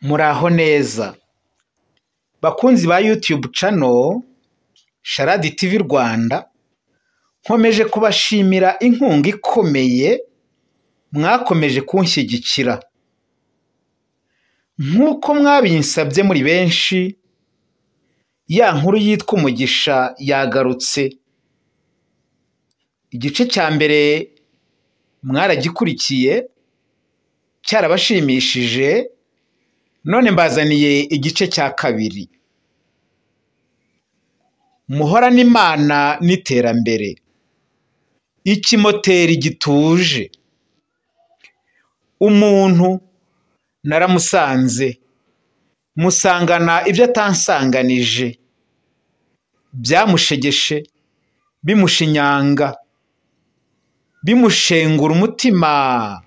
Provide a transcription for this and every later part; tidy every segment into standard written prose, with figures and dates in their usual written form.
Muraho neza bakunzi ba YouTube channel Sharadi TV Rwanda, nkomeje kubashimira inkunga ikomeye mwakomeje kunshyigikira. Nk'uko mwabinsabye muri benshi, ya nkuru yitwa Umugisha yagarutse. Igice cya mbere mwaragikurikiye, cyarabashimishije, none mbazaniye igice cya kabiri. Muhorane Imana n'iterambere. Ikimoteri gituje. Umuntu naramusanze, musangana ibyo atansanganije, byamushegeshe, bimushinyanga, bimushengura umutima.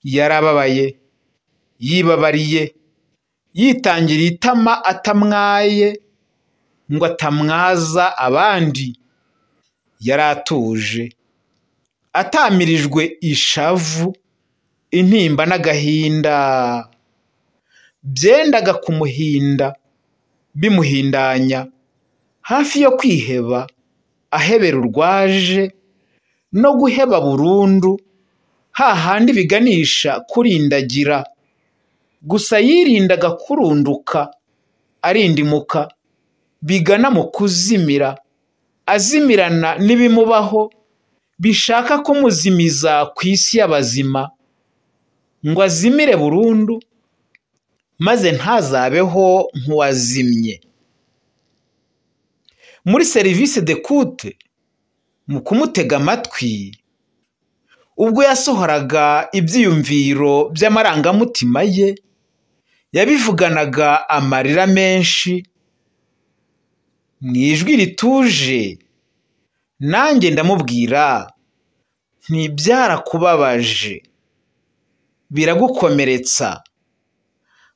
Yarababaye, yibabariye, yitangira itama atamwaye ngo atamwaza abandi. Yaratuje, atamirijwe ishavu, intimba n'agahinda byendaga kumuhinda, bimuhindanya hafi yo kwiheba, ahebera urwaje no guheba burundu, hahandi biganisha kurindagira. Gusa yirindaga kurunduka, arindimuka, bigana mu kuzimira, azimirana n'ibimubaho bishaka kumuzimiza ku isi y'abazima, ngo azimire burundu, maze ntazabeho nk'uwazimye. Muri serivisi d'écoute, mu kumutega amatwi, ubwo yasohoraga ibyiyumviro by'amarangamutima ye, yabivuganaga amarira menshi, mu ijwi rituje. Nanjye ndamubwira nti byarakubabaje, biragukomeretsa.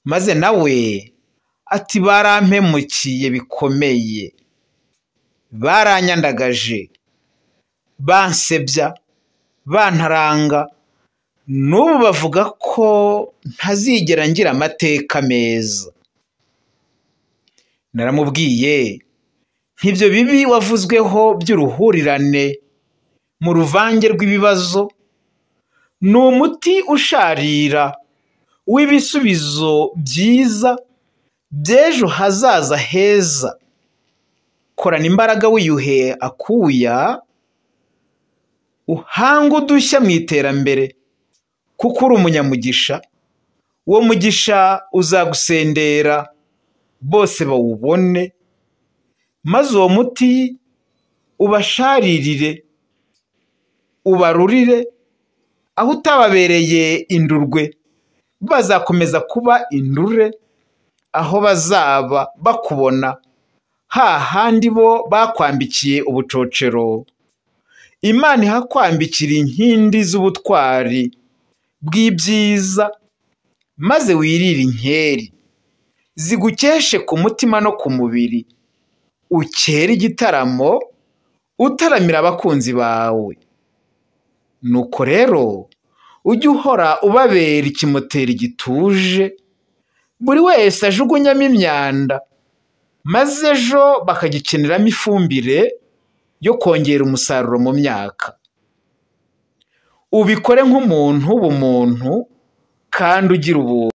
Maze nawe ati barampemukiye bikomeye, baranyandagaje, bansebya, bantaranga, n'ubu bavuga ko ntazigera ngira amateka meza. Naramubwiye nk'ibyo bibi wavuzweho by'uruhurirane mu ruvange rw'ibibazo, ni umuti usharira w'ibisubizo byiza by'ejo hazaza heza. Korana imbaraga wiyuhe akuya, uhange udushya mu iterambere, kuko uri umunyamugisha. Uwo mugisha uzagusendera bose bawubone, maze uwo muti ubasharirire, ubarurire, aho utababereye indurwe bazakomeza kuba indure, aho bazaba bakubona hahandi bo bakwambikiye ubucocero. Imana ihakwambikira inkindi z'ubutwari bw'ibyiza, maze wirire inkeri zigukeshe ku mutima no ku mubiri, ukere igitaramo utaramira abakunzi bawe. Nuko rero ujye uhora ubabera ikimoteri gituje, buri wese ajugunyamo imyanda, maze ejo bakagikenерamo ifumbire yo kongera umusaruro mu myaka. Ubikore nk'umuntu w'ubumuntu kandi ugira ubuntu.